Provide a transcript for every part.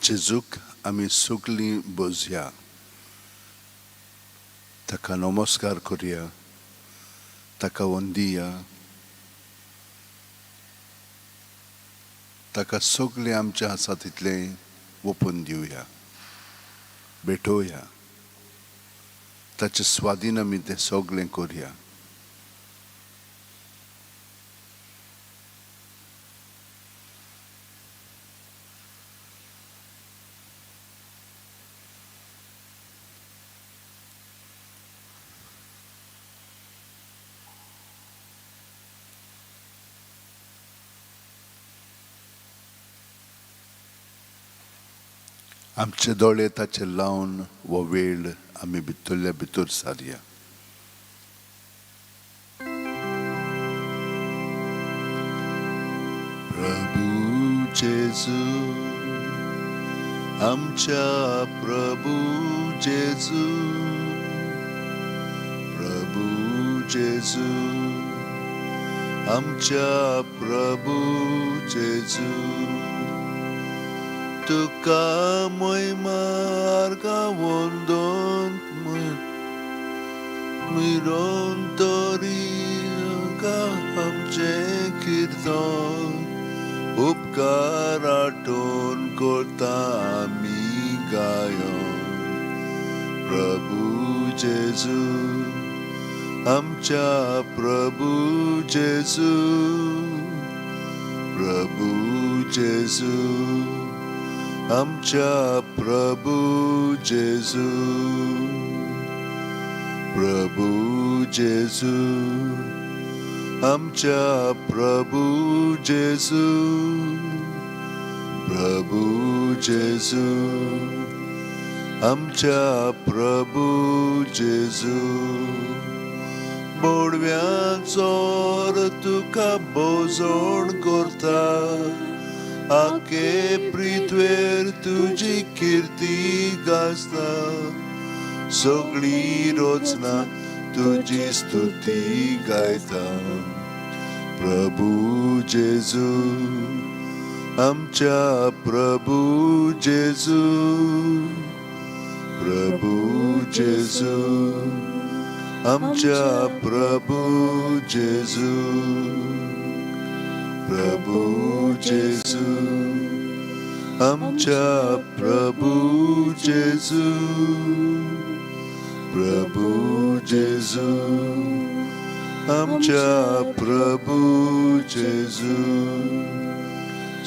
जेजूक आमी सगळीं बजया, ताका नमस्कार करया, ताका वंदिया, ताका सगळें आमचें आसा तितलें ओपून दिवया, भेटोवया, ताचे स्वादीन आमी तें सगळें करया. आमचे दोळे ताचे लावन हो वेळ आमी भितरल्या भितर सारया. प्रभू जेजू, आमच्या प्रभू जेजू, प्रभू जेजू, आमच्या प्रभू जेजू, तुका मोय मार्गा वंदन मिरोन तरी आमचें किर्तन उपकार आठोवन करता आमी गायन. प्रभू जेजू, आमच्या प्रभू जेजू, प्रभू जेजू, आमच्या प्रभू जेजू, प्रभू जेजू, आमच्या प्रभू जेजू, प्रभू जेजू, आमच्या प्रभू जेजू. बोडव्याचोर तुका बोजोण करता, आखे पृथ्वेर तुजी किर्ती गाजता, सगळी रचना तुजी स्तुती गायता. प्रभू जेजू, आमच्या प्रभू जेजू, प्रभू जेजू, आमच्या प्रभू जेजू, प्रभू जेजू, आमच्या प्रभू जेजू, प्रभू जेजू, आमच्या प्रभू जेजू.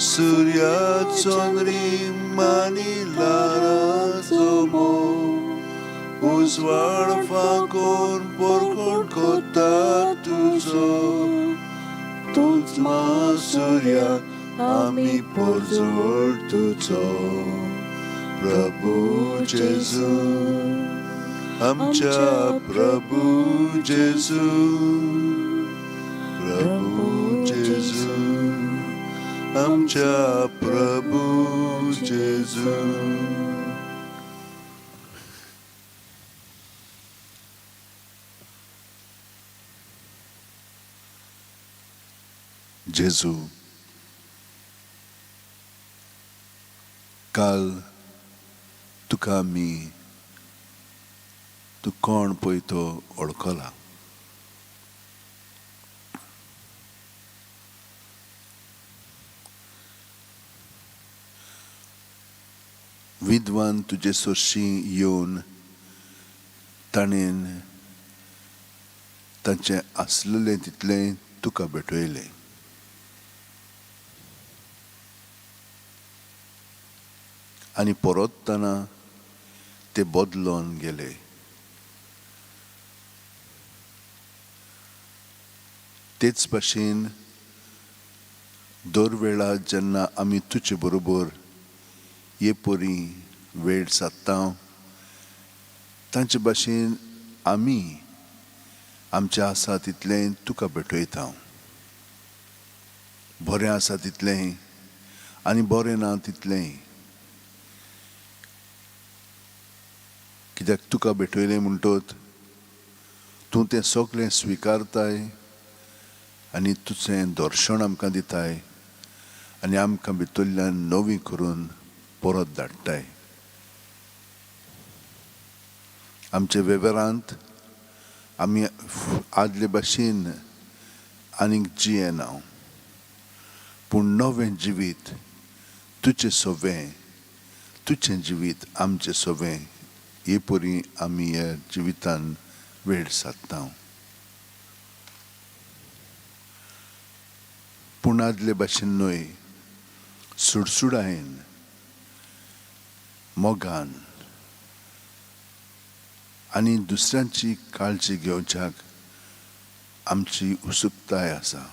सूर्या चंद्रीम आनी ल्हारांचो मोग उजवाड फांकोवन परगट करता तुजो, तूंच म्हासूर्या आमी परजळ तुजो. प्रभू जेजू, आमच्या प्रभू जेजू, प्रभू जेजू, आमच्या प्रभू जेजू. जेजू, काल तुका आमी तूं कोण पळय तो वळखला. विद्वान तुजे सरशीं येवन ताणेन तांचें आसलेलें तितलें तुका भेटयलें. आनी परततना ते बदलोन गेले. तेच भाशेन दर वेळा जेन्ना आमी तुजे बरोबर हे परी वेळ सादता, तांचे भाशेन आमी आमचें आसा तितलें तुका भेटयता, बरें आसा तितलें आनी बरें ना तितलें, कित्याक तुका भेटयलें म्हणटत तूं तें सगळें स्विकारताय आनी तुजें दर्शन आमकां दिताय आनी आमकां भितरल्यान नवी करून परत धाडटाय. आमचे वेव्हारांत आमी आदले भाशेन आनीक जियेना, पूण नवें जिवीत तुजें सवें, तुजें जिवीत आमचें सवें हे परी आमी ह्या जिवितान वेळ सादता. पूण आदले भाशेन न्हय, सुडसुडायेन, मोगान आनी दुसऱ्यांची काळजी घेवच्याक आमची उत्सुकताय आसा.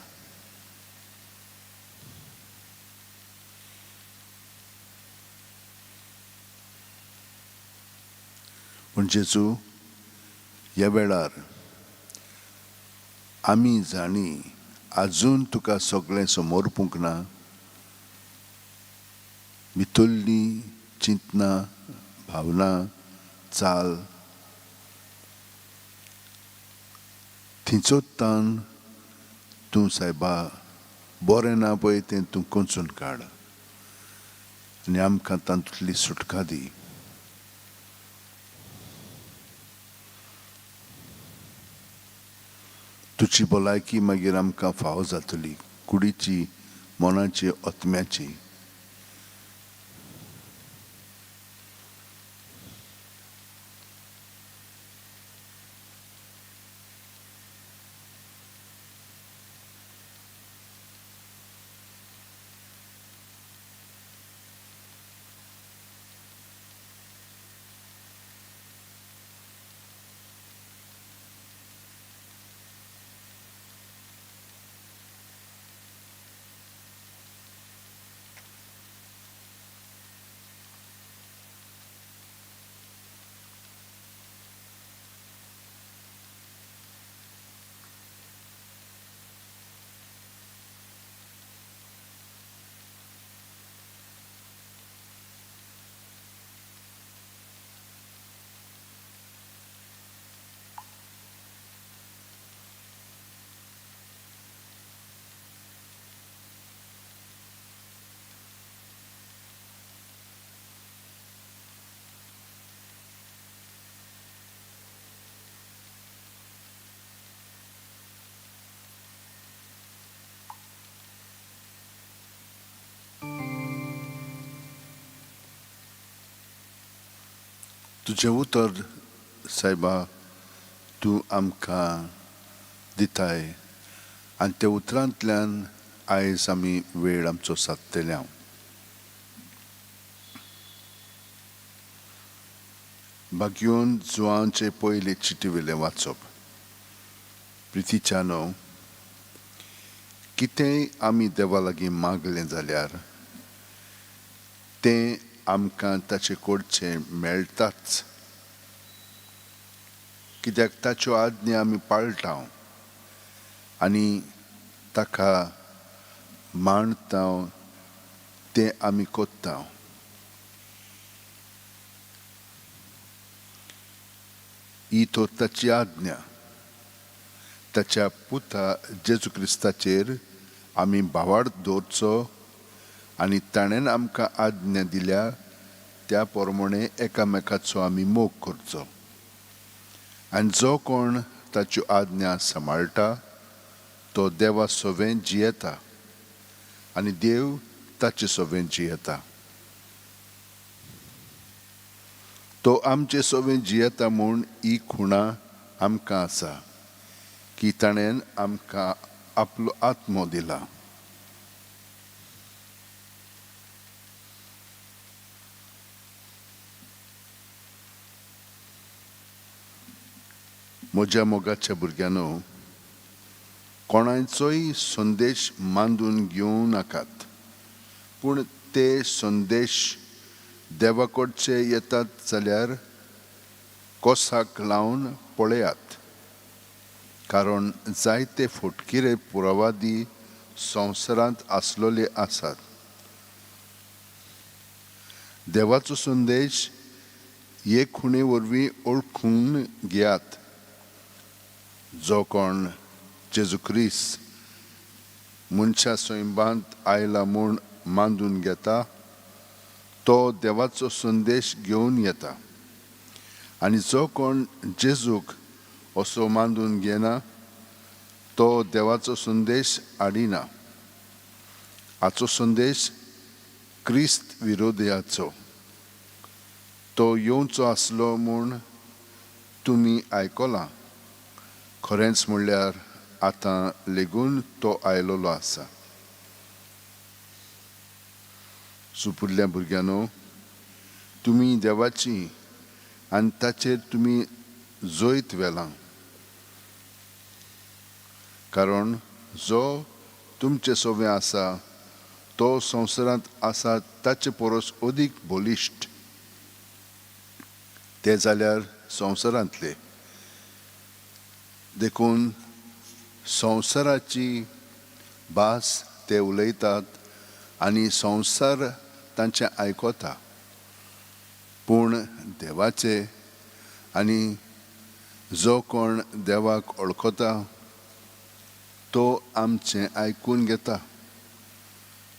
पूण जेजू, ह्या वेळार आमी जाणी आजून तुका सगळें समर्पूंक ना, भितरलीं चिंतना, भावना, चाल थिंचोत तान तूं सायबा बरें ना पळय तें तूं कोंचून काड आनी आमकां तातूंतली सुटका दी. तुजी भलायकी मागीर आमकां फावो जातली, कुडीची, मनाची, आत्म्याची. तुजें उतर सायबा तूं आमकां दिताय आनी त्या उतरांतल्यान आयज आमी वेळ आमचो सादतले. हांव भाग्योन जुवांचे पयले चिटी वेलें वाचप. प्रितीच्यानो, कितेंय आमी देवा लागीं मागलें जाल्यार तें आमकां ताचे कडचें मेळटाच, कित्याक ताच्यो आज्ञा आमी पाळटा आनी ताका मांडटा तें आमी कोत्ता. ही तर ताची आज्ञा, ताच्या पुता जेजू क्रिस्ताचेर आमी भावार्थ दवरचो आनी ताणें आमकां आज्ञा दिल्या त्या प्रमाणे एकामेकाचो आमी मोग करचो. आनी जो कोण ताच्यो आज्ञा सांबाळटा तो देवा सवें जियेता आनी देव ताचे सवें जियेता. तो आमचे सवें जियेता म्हूण ही खुणा आमकां आसा की ताणें आमकां आपलो आत्मो दिला. म्हज्या मोगाच्या भुरग्यांनो, कोणाचोय संदेश मांदून घेवं नाकात, पूण ते संदेश देवा कडचे येतात जाल्यार कोसाक लावन पळयात, कारण जायते फटकिरे पुरावादी संवसारांत आसलेले आसात. देवाचो संदेश हे खुणे वरवीं ओळखून घेयात, जो कोण जेजू क्रिस्त मनशा सैंबांत आयला म्हूण मांदून घेता तो देवाचो संदेश घेवन येता आनी जो कोण जेजूक असो मानून घेना तो देवाचो संदेश हाडिना. हाचो संदेश क्रिस्त विरोधयाचो. तो येवचो आसलो म्हूण तुमी आयकलां, खरेंच म्हणल्यार आतां लेगून तो आयलेलो आसा. सुपुरल्या भुरग्यांनो, तुमी देवाची आनी ताचेर तुमी जैत व्हेलां, कारण जो तुमचे सवें आसा तो संवसारांत आसा ताचे परस अदीक बलिश्ट. ते जाल्यार संवसारांतले, देखून संवसाराची भास ते उलयतात आनी संवसार तांचें आयकता. पूण देवाचे आनी जो कोण देवाक वळखता तो आमचें आयकून घेता.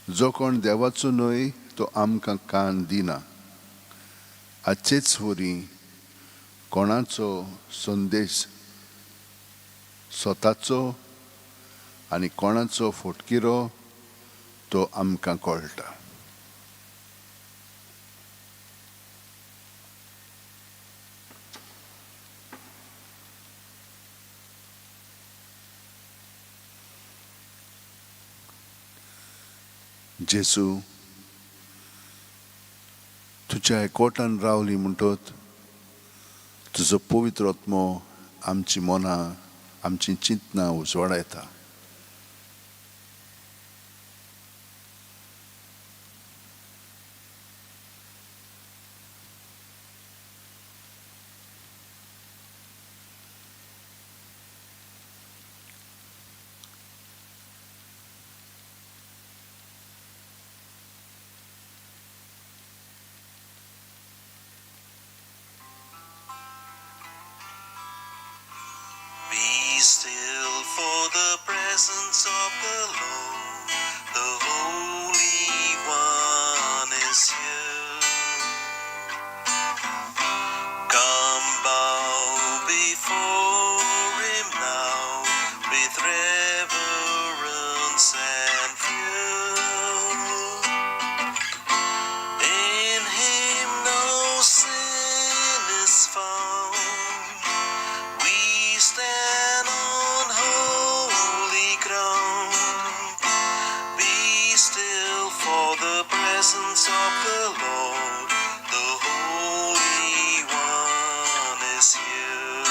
जो कोण देवाचो न्हय तो आमकां कान दिना. आजचेच वरी कोणाचो संदेश स्वताचो आनी कोणाचो फटकिरो तो आमकां कळटा. जेजू, तुज्या एकवटान रावली म्हणटत तुजो पवित्र आत्मो आमची मनां, आमची चिंतनां उजवाडायता. Be still for the presence of the Lord, the Holy One is here. Come bow before him now with reverence and fear. In him no sin is found. We stand on holy ground. Be still for the presence of the Lord. The Holy One is here.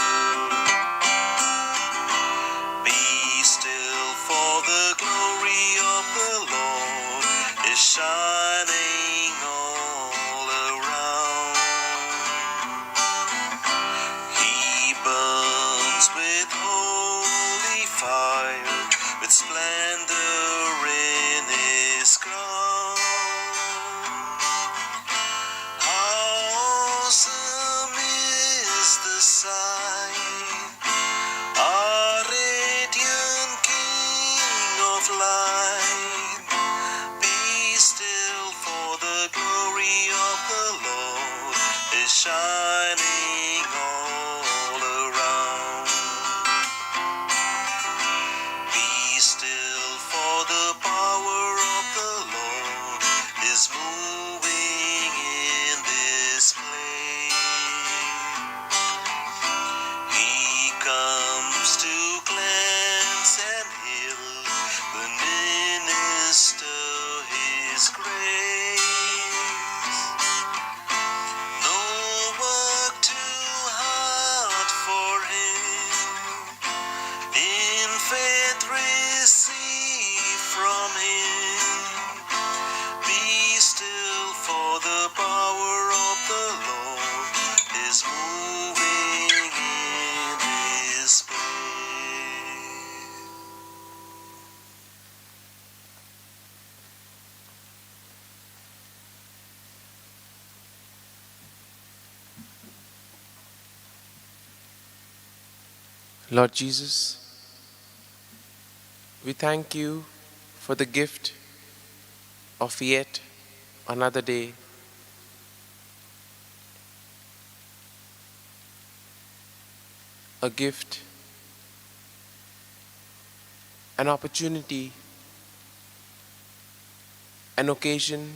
Be still for the glory of the Lord is shining all around. He burns with holy fire, with splendor in his crown. How awesome is the sight, our radiant King of light. Be still, for the glory of the Lord is shining all around. Be still, for the power of the Lord is moving in this place. He comes to cleanse and heal, the minister his grace. No work too hard for him. In faith receive from him. Be still, for the power of the Lord is moving in his place. Lord Jesus, we thank you for the gift of yet another day a gift, an opportunity, an occasion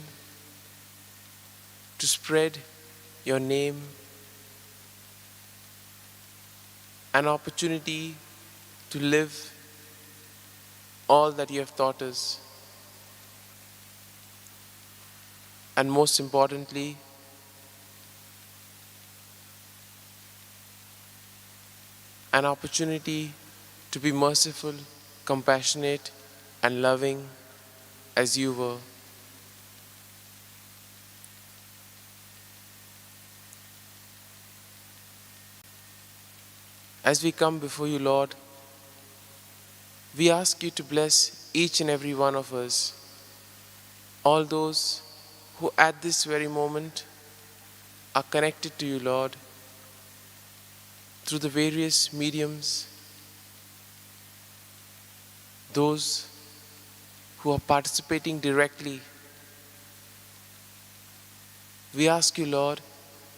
to spread your name, an opportunity to live all that you have taught us, and most importantly, an opportunity to be merciful, compassionate, and loving as you were. As we come before you, Lord, we ask you to bless each and every one of us, all those who at this very moment are connected to you, Lord, through the various mediums, those who are participating directly. We ask you, Lord,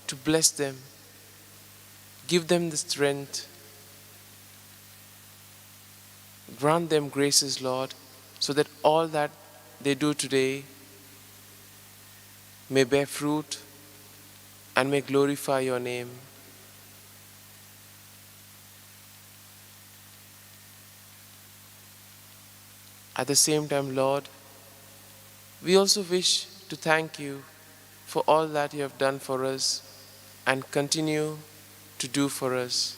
to bless them, give them the strength, grant them graces, Lord, so that all that they do today may bear fruit and may glorify your name. At the same time, Lord, we also wish to thank you for all that you have done for us and continue to do for us.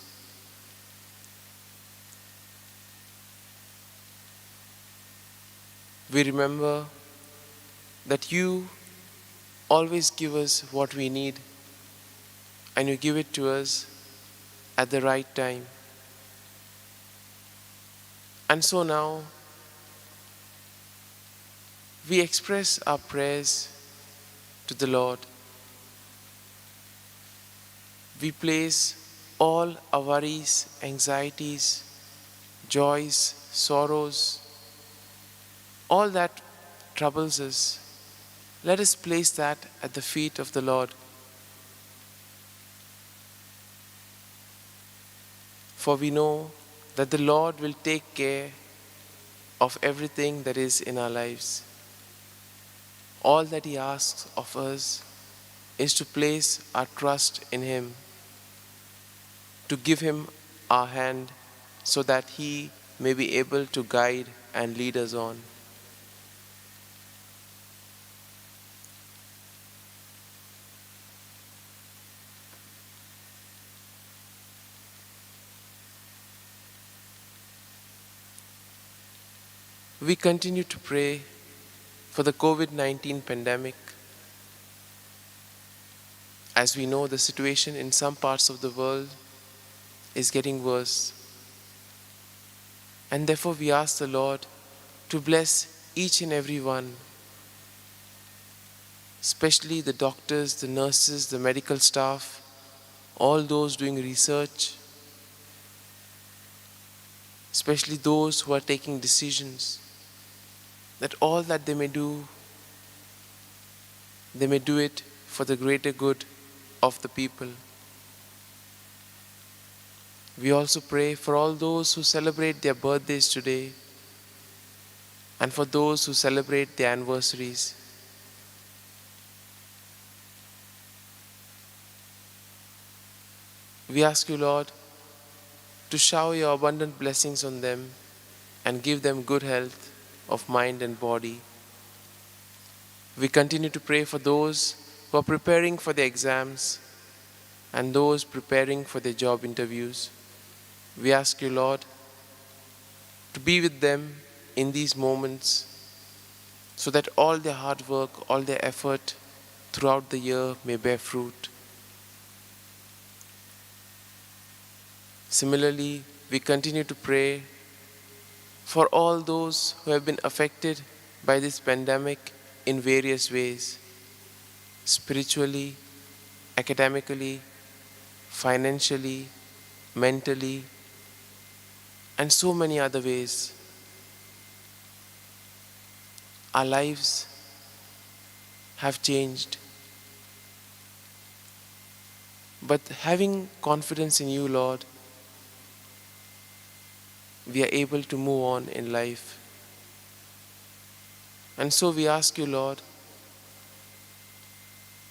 We remember that you always give us what we need, and you give it to us at the right time. And so now, we express our prayers to the Lord. We place all our worries, anxieties, joys, sorrows, all that troubles us, let us place that at the feet of the Lord. For we know that the Lord will take care of everything that is in our lives. All that He asks of us is to place our trust in Him, to give Him our hand so that He may be able to guide and lead us on. We continue to pray for the COVID-19 pandemic. As we know, the situation in some parts of the world is getting worse. And therefore we ask the Lord to bless each and every one, especially the doctors, the nurses, the medical staff, all those doing research, especially those who are taking decisions, that all that they may do, they may do it for the greater good of the people. We also pray for all those who celebrate their birthdays today and for those who celebrate their anniversaries. We ask you, Lord, to shower your abundant blessings on them and give them good health of mind and body. We continue to pray for those who are preparing for their exams and those preparing for their job interviews. We ask you, Lord, to be with them in these moments so that all their hard work, all their effort throughout the year may bear fruit. Similarly, we continue to pray for all those who have been affected by this pandemic in various ways, spiritually, academically, financially, mentally, and so many other ways. Our lives have changed. But having confidence in you, Lord, we are able to move on in life. And so we ask you, Lord,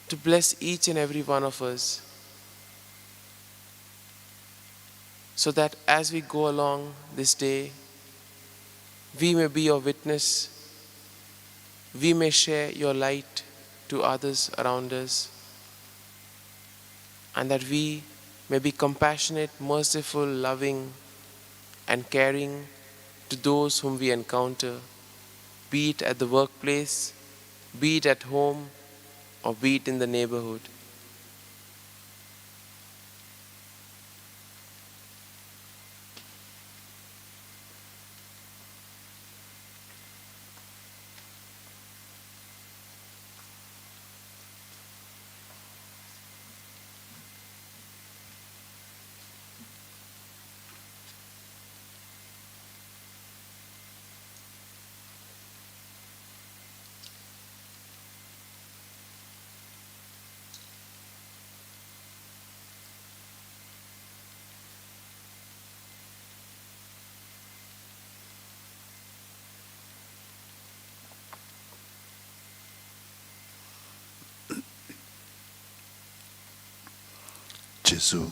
to bless each and every one of us so that as we go along this day, we may be your witness, we may share your light to others around us, and that we may be compassionate, merciful, loving, and caring to those whom we encounter, be it at the workplace, be it at home, or be it in the neighborhood. जेजू,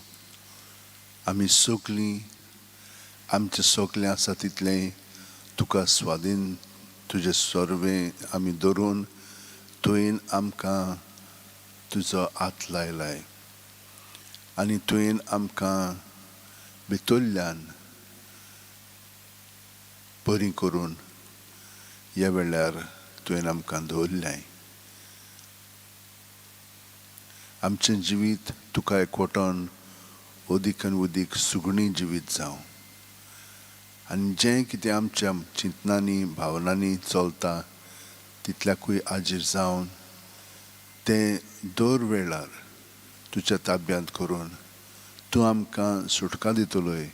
आमी सगलीं आमचें सगलें आसा तितलें तुका स्वाधीन तुजें सर्वें आमी धरून तुवें आमकां तुजो हात लायलाय आनी तुवें आमकां भितरल्यान बरी करून ह्या वेळार तुवें आमकां दवरलें. आमचें जिवीत तुका एकवटोन अदीक आनी अदीक सुगणी जिवीत जावं आनी जें कितें आमच्या चिंतनांनी भावनांनी चलता तितल्याकूय आजीर जावन तें दर वेळार तुज्या ताब्यांत करून तूं आमकां सुटका दितलोय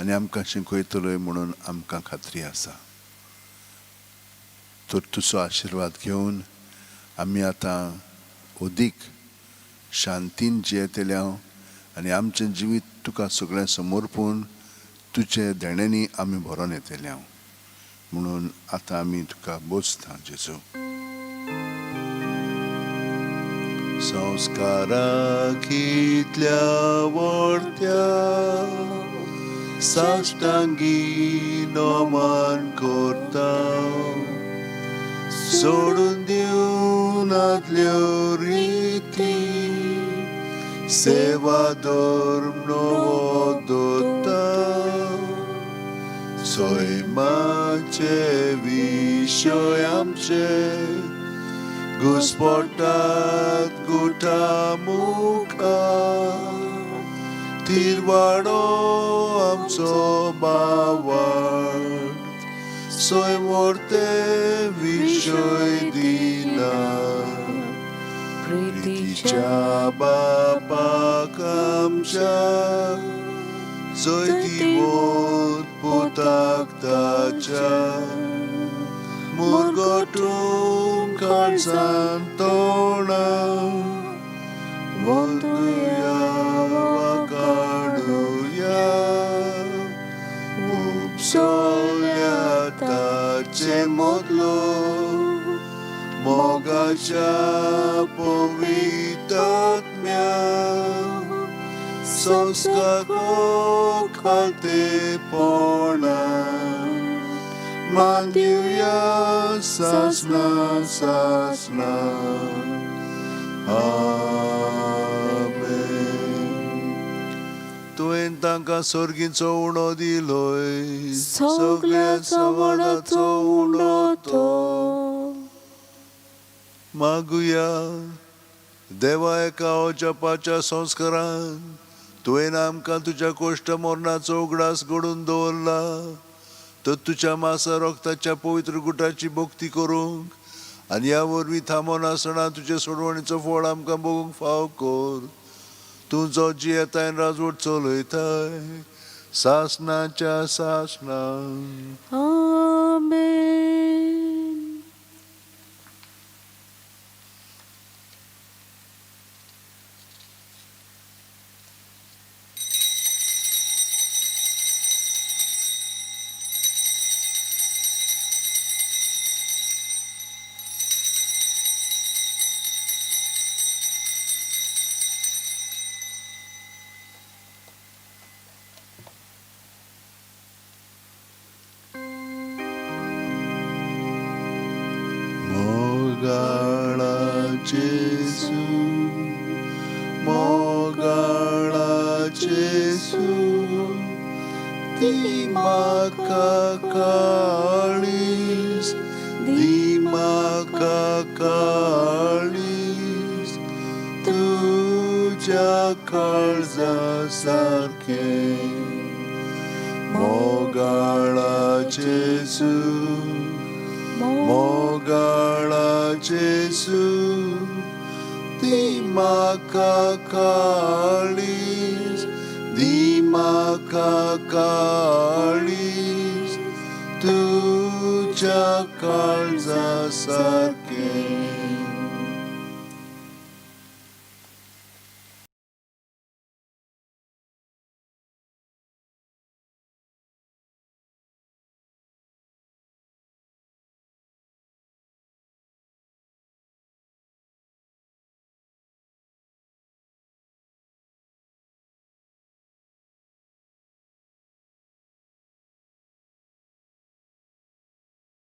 आनी आमकां शिकयतलोय म्हणून आमकां खात्री आसा. तर तुजो आशिर्वाद घेवन आमी आतां अदीक शांतीन जियेतले हांव आनी आमचें जिवीत तुका सगळें समर्पून तुजे देण्यांनी आमी भरोन येतले हांव म्हणून आतां आमी तुका बोसता जेजू. संस्कारा कितल्या व्हडत्या साश्टांगी नमन करता, सोडून दिवन आदल्यो रिती सेवा धर्म नवो दवरता, सैमाचे विशय आमचे घुस्पटात गुटा मुखार, तिरवाडो आमचो बावड सैमोर्ते विशय दिना, प्रितीच्या बापाक आमच्या जैतिवंत पुताक ताच्या, मुरगटून काळजान तोंडा वंदुया वाकाडुया, उपसोल्या ताचे मदलो मोगाच्या पवित्रात्म्या, संस्कार खातेपणा मान दिवया सासना सासना. आमेन. तुवें तांकां सर्गीचो उणो दिलोय, सगळ्या समाजाचो उणो तो. मागुया देवा, एका अजापाच्या संस्कारान तुवें आमकां तुज्या कोश्ट मरणाचो उगडास घडून दवरला, तर तुज्या मासा रक्ताच्या पवित्र गुटाची भक्ती करूंक आनी ह्या वरवीं थांबोन आसतना तुजे सोडवणीचो फळ आमकां बघूंक फाव कर. तूं जो जियेताय राजवट चलयताय सासनाच्या सासना. आमेन. जेसू, मोगाळा जेसू, दी म्हाका काळीज, दी म्हाका काळीज, तुज्या काळजा सारकें. मोगाळा जेसू, मोगाळा जेसू, दी म्हाका काळीज, दी म्हाका काळीज, तुज्या काळजा सारकें.